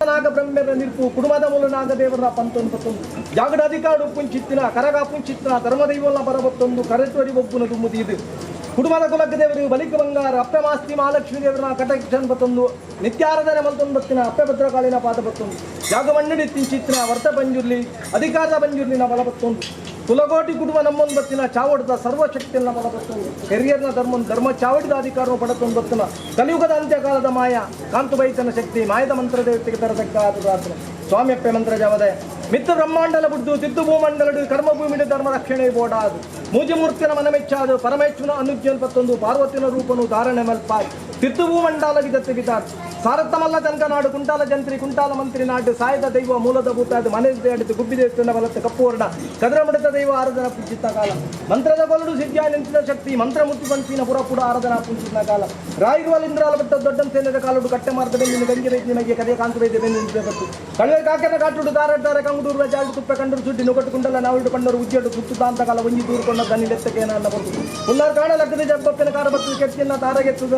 ನಾಗಬ್ರಹ್ಮರ ನಿರ್ಪು ಕುಡುಮದ ಮೂಲ ನಾಗದೇವರ ಪಂತೊಂದು ಪತ್ತೊಂದು ಜಾಗಡ ಅಧಿಕಾರ ಪುಂಚಿತ್ತಿನ ಕರಗ ಪುಂಚಿತ್ತಿನ ಧರ್ಮದೈವಲ್ಲ ಬರಬತ್ತೊಂದು ಕರೆತೋರಿ ಒಬ್ಬುನ ದುಮ್ಮುದೀದು ಕುಡುಮದ ಕುಲಕ್ಕ ದೇವರು ಬಲಿಕ ಬಂಗಾರ ಅಪ್ಪೆ ಮಾಸ್ತಿ ಮಹಾಲಕ್ಷ್ಮೀ ದೇವರನ ಕಟಕ್ಷನ್ ಬತ್ತೊಂದು ನಿತ್ಯಾರಾಧನೆ ಮಲ್ತೊಂದು ಬತ್ತಿನ ಅಪ್ಪೆ ಭದ್ರಕಾಳಿನ ಪಾದ ಬತ್ತೊಂದು ಜಾಗ ಮಣ್ಣಡಿ ತಿಂಚಿತ್ತಿನ ವರ್ತ ಬಂಜುರ್ಲಿ ಅಧಿಕಾರದ ಬಂಜುರ್ಲಿನ ಬಲ ಬತ್ತೊಂದು ಕುಲಗೋಟಿ ಕುಟುಂಬ ನಮ್ಮೊಂದು ಬತ್ತಿನ ಚಾವಡದ ಸರ್ವಶಕ್ತಿಯನ್ನ ಬಲ ಬತ್ತೊಂದು ಹೆರಿಯರ್ನ ಧರ್ಮ ಧರ್ಮ ಚಾವಡಿದ ಅಧಿಕಾರವನ್ನು ಪಡತೊಂದು ಬತ್ತಿನ ಕಲಿಯುಗದ ಅಂತ್ಯಕಾಲದ ಮಾಯ ಕಾಂತುಬೈತನ ಶಕ್ತಿ ಮಾಯದ ಮಂತ್ರ ದೇವತೆಗೆ ತರತಕ್ಕ ಆದ ಪ್ರಾರ್ಥನೆ. ಸ್ವಾಮಿಯಪ್ಪೆ ಮಂತ್ರ ಜಾವದೆ ಮಿತ್ರ ಬ್ರಹ್ಮಾಂಡಲ ಬುಡ್ದು ತಿದ್ದು ಭೂಮಂಡಲಡು ಕರ್ಮಭೂಮಿಡ ಧರ್ಮ ರಕ್ಷಣೆ ಬೋಡಾದು ಮೂಜಿಮೂರ್ತಿನ ಮನಮೆಚ್ಚಾದು ಪರಮೇಶ್ವರನ ಅನುಜ್ಞನ್ ಪತ್ತೊಂದು ಪಾರ್ವತಿನ ರೂಪನು ಧಾರಣೆ ಮಲ್ಪಾದ್ ತಿತ್ತು ಭೂಮಂಡಲ ವಿದತ್ತೆ ಬಿತಾದ್ ಸಾರತ್ತಮಲ್ಲ ತನಕ ನಾಡು ಕುಂಟಾಲ ಜಂತ್ರಿ ಕುಂಟಾಲ ಮಂತ್ರಿ ನಾಡು ಸಾಯದ ದೈವ ಮೂಲದ ಭೂತಾದ ಮನೆ ಅಡಿತು ಗುಬ್ಬಿ ದೇವಸ್ಥಾನ ಬಲತ್ತ ಕಪ್ಪು ವರ್ಣ ಕದರಮಡತ ದೈವ ಆರಾಧನಾ ಪೂಜಿತ ಕಾಲ ಮಂತ್ರದ ಕೊಲಡು ಸಿದ್ಧಿಯ ನಿಂತಿನ ಶಕ್ತಿ ಮಂತ್ರಮೂರ್ತಿ ಪಂಪಿನ ಪುರಪುಡ ಆರಾಧನಾ ಪೂಜಿತ ಕಾಲ ರಾಯಿರುವಲ್ ಇಂದ್ರಾಲ ಬಟ್ಟ ದೊಡ್ಡಂ ಸೇನದ ಕಾಲುಡು ಕಟ್ಟೆ ಮಾರ್ದ ಬೆನ್ನಿನ ಗಂಜಿ ವೈದ್ಯ ನಿಮಗೆ ಕದೆ ಕಾಂತ ವೈದ್ಯ ಬೆನ್ನಿನ ಬತ್ತು ಕಳುವೆ ಕಾಕೆರ ಕಾಟುಡು ದಾರ ಕಂಗುಡೂರು ಜಾಡು ತುಪ್ಪೆ ಕಂಡರು ಸುಡ್ಡಿ ನುಗಟ್ಟು ಕುಂಡಲ ನಾವಿಡು ಕಂಡರು ಉಜ್ಜಡು ಸುತ್ತುದಾಂತ ಕಾಲ ಒಂಜಿ ದೂರು ಕೊಂಡ ದನಿ ಲೆತ್ತಕೇನ ಅನ್ನ ಬಂತು ಉಲ್ಲಾರ್ ಕಾಣ ಲಕ್ಕದ ಜಬ್ಬಪ್ಪಿನ ಕಾರ ಬತ್ತು ಕೆಟ್ಟಿನ ತಾರಗೆತ್ತದ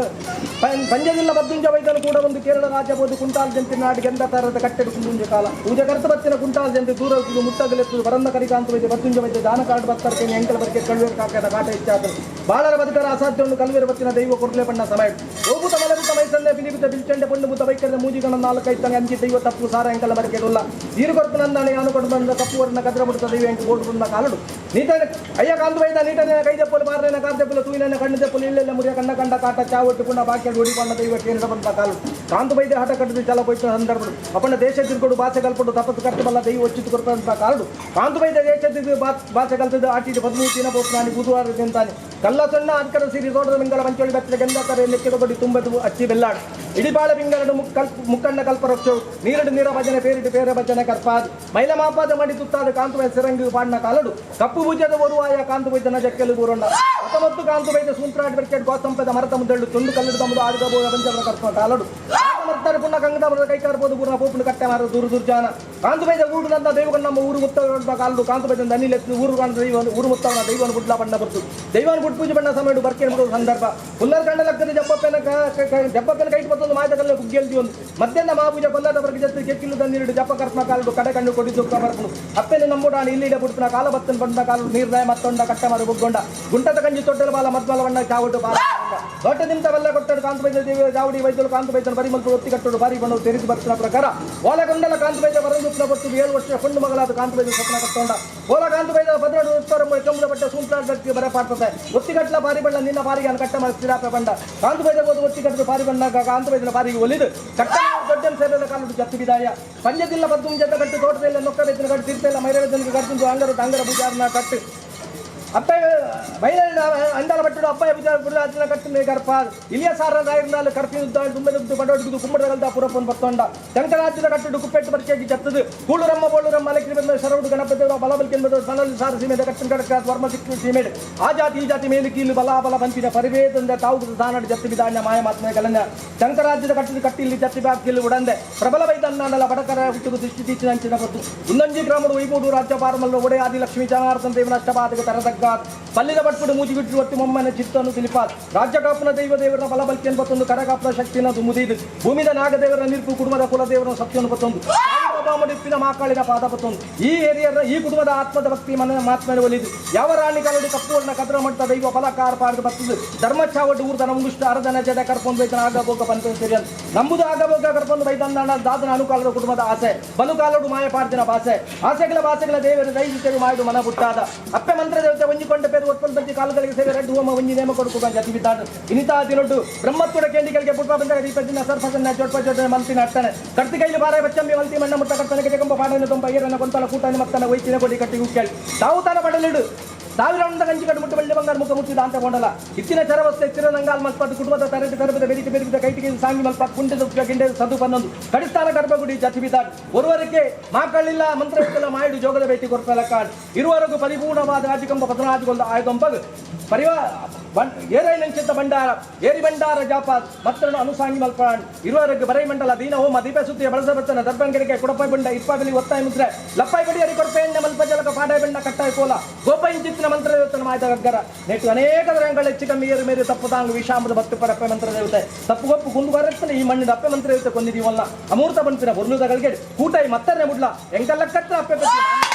ಪಂಜದಿಲ್ಲ ಬದ್ದುಂಜ ವೈದ್ಯನು ಕೂಡ ಒಂದು ಕೇರಳ ರಾಜ್ಯ ಬೋದು ಕುಂಟಾಲ್ ಜಂತಿ ನಾಡಿಗೆ ಎಂದ ತಾರದ ಕಟ್ಟೆಡು ಕುಂದುಂಜ ಕಾಲ ಪೂಜೆ ಕರ್ತ ಬತ್ತಿನ ಕುಂಟಾಲ್ ಜಂತಿ ದೂರ ಮುಟ್ಟಗಲೆತ್ತದು ಬರಂದ ಕರಿಕಾಂತ ವೈದ್ಯ ಬದ್ದುಂಜ ವೈದ್ಯ ದಾನ ಕಾರ್ಡ್ ಬತ್ತರ್ಕೆ ಎಂಕಲ ಬರ್ಕೆ ಕಳುವೇರು ಕಾಕದ ಕಾಟ ಹೆಚ್ಚಾದರು ಬಾಳರ ಬದುಕರ ಅಸಾಧ್ಯವನ್ನು ಕಲ್ವೇರು ಬತ್ತಿನ ದೈವ ಕೊರ್ಲೆ ಬಣ್ಣ ಸಮಯ ಹೋಗುತ್ತ ಮಲಗುತ್ತ ಮೈಸನ್ನೆ ಬಿಲಿಬಿತ ಬಿಲ್ಚಂಡೆ ಪೊಣ್ಣು ಬುತ್ತ ಬೈಕರದ ಮೂಜಿಗಣ ನಾಲ್ಕೈತಂಗೆ ಅಂಜಿ ದೈವ ತಪ್ಪು ಸಾರ ಎಂಕಲ ಬರ್ಕೆಡುಲ್ಲ ನೀರು ಕೊರ್ಪು ನಂದಾನೆ ಯಾನು ಕೊಡು ಬಂದ ಕಪ್ಪು ವರ್ಣ ಕದ್ರ ಬಿಡುತ್ತ ದೈವ ಎಂಕು ಗೋಡು ಬಂದ ಕಾಲಡು ನೀತನ ಅಯ್ಯ ಕಾಂದು ವೈದ ನೀಟನ ಕೈ ದೆಪ್ಪಲು ಬಾರನ ಕಾರ್ ದೆಪ್ಪಲು ತೂಯಿನ ಕಣ್ಣು ದೆಪ್ಪಲು ಇಲ್ಲೆಲ್ಲ ಮುರಿಯ ಕಣ್ಣ ಕಂಡ ಕಾಟ ಚಾವಟ್ಟು ಪುಣ್ಣ ಬಾಕಿ ಒಡಿ ಬಣ್ಣ ದೈವ ಕೇಂದ್ರ ಬಂದ ಕಾಲು ಕಾಂತು ವೈದ್ಯ ಹಠ ಕಟ್ಟದು ಚಲ ಪೋಯ್ತು ಸಂದರ್ಭಡು ಅಪ್ಪನ ದೇಶ ತಿರ್ಕೊಡು ಭಾಷೆ ಕಲ್ಪಡು ತಪಸ್ಸು ಕಟ್ಟು ಬಲ್ಲ ದೈವ ಒಚ್ಚಿತು ಕೊಡ್ತಂತ ಕಾಲಡು ಕಾಂತು ವೈದ್ಯ ದೇಶ ತಿರ್ಗಿ ಭಾಷೆ ಕಲ್ತದ್ದು ಆಟಿಟ್ಟು 13 ದಿನ ಪೋತ್ನಾನಿ ಬುಧವಾರ ತಿಂತಾನೆ ಕಲ್ಲ ಸಣ್ಣ ಅದ್ಕರ ಸಿರಿ ತೋಟದ ಬೆಂಗಲ ಮಂಚೋಳಿ ಬೆತ್ತಲ ಗಂಧಕರೆ ಲೆಕ್ಕದ ಕೊಡಿ ತುಂಬದು ಅಚ್ಚಿ ಬೆಲ್ಲಾಡು ಇಡಿಬಾಳ ಬಿಂಗರಡು ಮುಕ್ಕಣ್ಣ ಕಲ್ಪವೃಕ್ಷವು ನೀರಡು ನೀರ ಭಜನೆ ಪೇರಿಡು ಪೇರ ಭಜನೆ ಕರ್ಪಾದ್ ಮೈಲ ಮಾಪಾದ ಮಡಿ ತುತ್ತಾದ ಕಾಂತುವೈ ಸಿರಂಗಿ ಪಾಡ್ನ ಕಾಲಡು ಕಪ್ಪು ಭುಜದ ಒರುವಾಯ ಕಾಂತುವೈದನ ಜಕ್ಕೆಲು ಬೂರೊಂಡ ಹತ್ತೊಂಬತ್ತು ಕಾಂತುವೈದ ಸೂಂತ್ರಾಟ ಬೆರ್ಕೆಟ್ ಗೋಸಂಪದ ಮರತ ಮುದ್ದಳ್ಳು ತುಂಡು ಕಲ್ಲಡು ತಮ್ಮದು ಆಡಿದ ಬೋದ ಪಂಚವರ ಕರ್ಪ ಕಾಲಡು ಮರ್ತಾರೆ ಪುಣ್ಣ ಕಂಗದ ಮರದ ಕೈಕಾರ್ಬೋದು ಪೂರ್ಣ ಪೋಪುನ ಕಟ್ಟೆ ಮಾರ ದೂರು ದುರ್ಜಾನ ಕಾಂತುವೈದ ಊರು ನಂದ ದೈವಗಣ್ಣ ಊರು ಮುತ್ತ ಕಾಲಡು ಕಾಂತುವೈದ ದನಿಲೆತ್ತು ಊರು ಕಾಣ ದೈವ ಊರು ಮುತ್ತವನ ದೈವನ ಗುಡ್ಲ ಬಣ್ಣ ಬರ್ತು ದೈವನ ಗುಡ್ ಪೂಜೆ ಬಣ್ಣ ಸಮಯ ಬರ್ಕೆ ಬಿಡುವ ಸಂದರ್ಭ ಹುಲ್ಲರ್ ಕಂಡ ಲಕ್ಕದ ಜಬ್ಬಪ್ಪನ ಜಬ್ಬಪ್ಪನ ಕೈಟ್ ಮತ್ತೊಂದು ಮಾಯದ ಕುಗ್ಗೆಲ್ದಿ ಒಂದು ಮಧ್ಯಾಹ್ನ ಮಹಾಪೂಜೆ ಕೊಲ್ಲದ ಬರ್ಗೆ ಜೊತೆ ಕೆಕ್ಕಿಲು ತಂದಿರಡು ಜಪ್ಪ ಕರ್ಮ ಕಾಲಡು ಕಡೆ ಕಣ್ಣು ಕೊಡಿ ದುಃಖ ಬರ್ಪುನು ಅಪ್ಪೆನ ನಂಬುಡಾಣ ಇಲ್ಲಿ ಬಿಡ್ತನ ಕಾಲ ಬತ್ತನ ಬಂದ ಕಾಲು ನೀರ್ದಾಯ ಮತ್ತೊಂಡ ಕಟ್ಟ ಮಾರು ಬುಗ್ಗೊಂಡ ಗುಂಟದ ಕಂಜಿ ತೊಟ್ಟಲ ಬಾಲ ಮದ್ಬಲ ಬಣ್ಣ ಚಾವಟು ಬಾಲ ದೊಡ್ಡ ನಿಂತ ಬಲ್ಲ ಕೊಟ್ಟಡು ಕಾಂತ ವೈದ್ಯ ದೇವ ಜಾವಡಿ ವೈದ್ಯರು ಕಾಂತ ವೈದ್ಯನ ಬರಿ ಮಲ್ಪು ಒತ್ತಿ ಕಟ್ಟಡು ಬಾರಿ ಬಣ್ಣವು ತೆರೆದು ಬರ್ತಿನ ಪ್ರಕಾರ ಓಲಗೊಂಡಲ ಕಾಂತ ವೈದ್ಯ ಬರಂದುಪ್ನ ಬತ್ತು 7 ವರ್ಷ ಕೊಂಡು ಮಗಳಾದ ಕಾಂತ ವೈದ್ಯ ಸ್ವಪ್ನ ಕಟ್ಟೊಂಡ ಓಲ ಕಾಂತ ವೈದ್ಯ 12 ಉತ್ತರ ಚೊಂಬದ ಬಟ್ಟೆ ಸೂಂತ್ರ ವ್ಯಕ್ತಿ ಬರ ಪಾಡ್ತದೆ ಒತ್ತಿಗಟ್ಟಲ ಬಾರಿ ಬಣ್ಣ ನಿನ್ನ ಬಾರಿಗೆ ಅನ್ ಕಟ್ಟ ಮಾಡಿ ಸ್ಥಿರಾಪೆ ಬಂಡ ಕಾಂತ ವೈದ್ಯ ಹೋದ ಒತ್ತಿಗಟ್ಟಲು ಬಾರಿ ಬಣ್ಣ ಕಾಂತ ವೈದ್ಯನ ಬಾರಿಗೆ ಒಲಿದು ಕಟ್ಟ ದೊಡ್ಡ ಸೇರಿದ ಕಾಲುಡು ಜತ್ತು ಬಿದಾಯ ಪಂಜದಿಲ್ಲ ಬದ್ದು ಜತ್ತ ಕಟ್ಟು ತೋಟದಲ್ಲಿ ನೊಕ್ಕ ವೇತನ ಕಟ್ಟು ತೀರ್ಥ ಮೈರ ವೇತನ ಕಟ್ಟು ಅಂಗರು ಡಂಗರ ಪೂಜಾರನ ಕಟ್ಟು ಅಪ್ಪ ಮೈಲ ಅಂಡಲ ಬಟ್ಟಡು ಅಪ್ಪ ಪೂಜಾರ್ನ ಕಟ್ಟು ಗರ್ಪ ಇಲಿಯ ಸಾರ ರಾಯರ್ನಾಲ್ ಕರ್ಪಿ ಉದ್ದ ತುಂಬೆ ದುಡ್ಡು ಬಡೋಡಿದು ಕುಂಬಡಗಲ್ದ ಪುರಪ್ಪನ್ ಬತ್ತೊಂಡ ಶಂಕರಾಜ್ಯದ ಕಟ್ಟಡು ಕುಪ್ಪೆಟ್ಟು ಬರ್ಕೇಜಿ ಜತ್ತದು ಕೂಳುರಮ್ಮ ಬೋಳುರಮ್ಮ ಅಲಕ್ರಿ ಬಂದ ಶರವಡು ಗಣಪತಿ ಬಲಬಲ್ಕೆ ಸಣಲ್ ಸಾರ ಸೀಮೆ ಕಟ್ಟಿನ ಕಡಕ ವರ್ಮ ಸಿಕ್ಕು ಸೀಮೆ ಆ ಜಾತಿ ಈ ಜಾತಿ ಮೇಲು ಕೀಲು ಬಲ ಬಲ ಬಂಪಿನ ಪರಿವೇದಂದ ತಾವು ದಾನಡು ಜತ್ತಿ ಬಿದಾಣ್ಯ ಮಾಯ ಮಾತ್ಮೆ ಕಲಂದ ಶಂಕರಾಜ್ಯದ ಕಟ್ಟಡು ಕಟ್ಟಿಲ್ಲಿ ಜತ್ತಿ ಬಾಕಿಲ್ ಉಡಂದೆ ಪ್ರಬಲ ವೈದನ್ನಾಡಲ ಬಡಕರ ಹುಟ್ಟುಗು ದೃಷ್ಟಿ ತೀಚಿನ ಅಂಚಿನ ಬತ್ತು ಉನ್ನಂಜಿ ಗ್ರಾಮಡು ವೈಬೋಡು ರಾಜ್ಯ ಪಾರಮಲ್ಲ ಒಡೆ ಆದಿ ಲಕ್ಷ್ಮೀ ಜನಾರ್ದನ ದೇವನ ಅಷ್ಟಪಾದಕ ತರದಗ್ಗ ಬಗ್ಗಾದ್ ಪಲ್ಲಿದ ಬಟ್ಪುಡು ಮೂಜಿ ಬಿಟ್ಟು ಒತ್ತಿ ಮೊಮ್ಮನ ಚಿತ್ತನ್ನು ತಿಳಿಪಾದ್ ರಾಜ್ಯ ಕಾಪುನ ದೈವ ದೇವರ ಬಲ ಬಲ್ಕೆನ್ ಬತ್ತೊಂದು ಕರ ಕಾಪುನ ಶಕ್ತಿನ ದುಮುದೀದು ಭೂಮಿದ ನಾಗದೇವರ ನಿರ್ಪು ಕುಟುಂಬದ ಕುಲದೇವರ ಸತ್ಯವನ್ನು ಬತ್ತೊಂದು ಇಪ್ಪಿನ ಮಾಕಾಳಿನ ಪಾದ ಬತ್ತೊಂದು ಈ ಹಿರಿಯರ ಈ ಕುಟುಂಬದ ಆತ್ಮದ ಭಕ್ತಿ ಮನ ಮಾತ್ಮೇಲೆ ಒಲಿದು ಯಾವ ರಾಣಿ ಕಾಲಡಿ ಕಪ್ಪುವರ್ಣ ಕದ್ರ ಮಟ್ಟ ದೈವ ಫಲ ಕಾರ ಪಾಡ್ದು ಬರ್ತದೆ ಧರ್ಮ ಚಾವಟ್ಟು ಊರ್ದನ ಮುಂಗುಷ್ಟ ಅರದನ ಜಡ ಕರ್ಕೊಂಡು ಬೈತನ ಆಗಬೋಗ ಪಂತ ಸರಿಯನ್ ನಂಬುದು ಆಗಬೋಗ ಕರ್ಕೊಂಡು ಬೈತಂದಾಣ ದಾದನ ಅನುಕಾಲದ ಕುಟುಂಬದ ಆಸೆ ಬಲು ಕಾಲಡು ಮಾಯ ಪಾಡ್ದಿನ ಭಾಷೆ ಆಸೆಗಳ ಭಾಷೆಗಳ ದೇವರು ದೈವಿತರು ಮಾಡು ಮನ ಪುಟ್ಟಾದ ಅಪ್ಪೆ ಮಂತ್ರ ದೇವತೆ ಒಂಜಿಕೊಂಡ ಪೇರು ಒಪ್ಪಲ್ ಬಂಜಿ ಕಾಲುಗಳಿಗೆ ಸೇವೆ ರೆಡ್ಡು ಹೋಮ ಒಂಜಿ ನೇಮ ಕೊಡುಕು ಜತಿ ಬಿದ್ದಾಡು ಇನಿತಾ ದಿನೊಡ್ಡು ಬ್ರಹ್ಮತ್ವಡ ಕೇಂದ್ರಿಗಳಿಗೆ ಪುಟ್ಪ ಬಂದಾಗ ದೀಪದಿನ ಸರ್ಪಸನ್ನ ಚೊಟ್ಪ ಚೊಟ್ಟ ಮಂತಿನ ಅಟ್ಟಣೆ ಕರ್ತಿ ಕೈಲಿ ಬಾರೆ ಬಚ್ಚಂಬಿ ಮಲ್ತಿ ಮಣ್ಣ ಮುಟ್ಟ ಕರ್ತನಕ್ಕೆ ಜಗಂಬ ಪಾಡನ ತೊಂಬ ಏರನ ಕೊಂತಲ ಕೂಟನ ಮತ್ತನ ವೈತಿನ ಕೊಡಿ ಕಟ್ಟಿ ಉಕ್ಕೇಳಿ ತಾವು ತಾನ ಪಡಲಿಡು ಸಾವಿರ ಒಂದ ಕಂಚಿ ಕಟ್ಟು ಮುಟ್ಟು ಬಳ್ಳಿ ಬಂಗಾರ ಮುಖ ಮುಟ್ಟಿದ ಅಂತ ಕೊಂಡಲ ಇತ್ತಿನ ಚರವಸ್ತೆ ಎತ್ತಿರ ನಂಗಾಲ್ ಮಲ್ಪಟ್ಟು ಕುಟುಂಬದ ತರಟಿ ತರಬಿದ ಬೆರಿಕೆ ಬೆರಿಬಿದ ಕೈಟಿಗೆ ಸಾಂಗಿ ಮಲ್ಪಟ್ಟು ಕುಂಟದ ಗಿಂಡೆ ಸದು ಪನ್ನೊಂದು ಕಡಿಸ್ತಾನ ಗರ್ಭಗುಡಿ ಜತಿ ಬಿದ್ದಾಡು ಒರುವರೆಗೆ ಮಾಕಳ್ಳಿಲ್ಲ ಮಂತ್ರವಿಲ್ಲ ಮಾಯಿಡು ಜೋಗದ ಭೇಟಿ ಕೊರ್ಪಲ ಕಾಡ್ ಇರುವರೆಗೂ ಪರಿಪೂರ್ಣವಾದ ರಾಜಕಂಬ ಪತನಾದಿಗೊಂದು ಆಯ್ದೊಂಬಗ್ ಪರಿವಾರ ಏರೈನಂಚಿತ ಭಂಡಾರ ಏರಿ ಭಂಡಾರ ಜಾಪಾದ್ ಮತ್ತರನ್ನು ಅನುಸಾಂಗಿ ಮಲ್ಪಾಣ್ ಇರುವರೆಗೆ ಬರೈ ಮಂಡಲ ದೀನ ಹೋಮ ದೀಪ ಸುತ್ತಿಯ ಬಳಸ ಬರ್ತನ ದರ್ಬಂಗರಿಗೆ ಕುಡಪಾಯಿ ಬಂಡ ಇಪ್ಪ ಬೆಲಿ ಒತ್ತಾಯ ಮುದ್ರೆ ಲಪ್ಪಾಯಿ ಬಡಿಯರಿ ಕೊರಪೆ ಎಣ್ಣೆ ಮಲ್ಪ ಜಲಕ ಪಾಡಾಯ ಬಂಡ ಕಟ್ಟಾಯ ಕೋಲ ಗೋಪಾಯಿಂಚಿತ್ತಿನ ಮಂತ್ರ ದೇವತನ ಮಾಯ್ದ ಗಗ್ಗರ ನೆಟ್ಟು ಅನೇಕ ರಂಗಳ ಹೆಚ್ಚು ಕಮ್ಮಿ ಏರು ಮೇರು ತಪ್ಪು ತಾಂಗು ವಿಷಾಮದ ಭಕ್ತಿ ಪರಪ್ಪೆ ಮಂತ್ರ ದೇವತೆ ತಪ್ಪು ಗೊಪ್ಪು ಕುಂದು ಬರತ್ತನೆ ಈ ಮಣ್ಣಿನ ಅಪ್ಪೆ ಮಂತ್ರ ದೇವತೆ ಕೊಂದಿದೀವಲ್ಲ ಅಮೂರ್ತ ಬಂಪಿನ ಬೊರ್ಲುದಗಳಿಗೆ ಕೂಟಾಯಿ ಮತ್ತರ್ನೆ ಮುಡ್ಲ ಎಂಕಲ್ಲ ಕಟ್ಟ ಅಪ್ಪೆ ಪತ್ತಿ.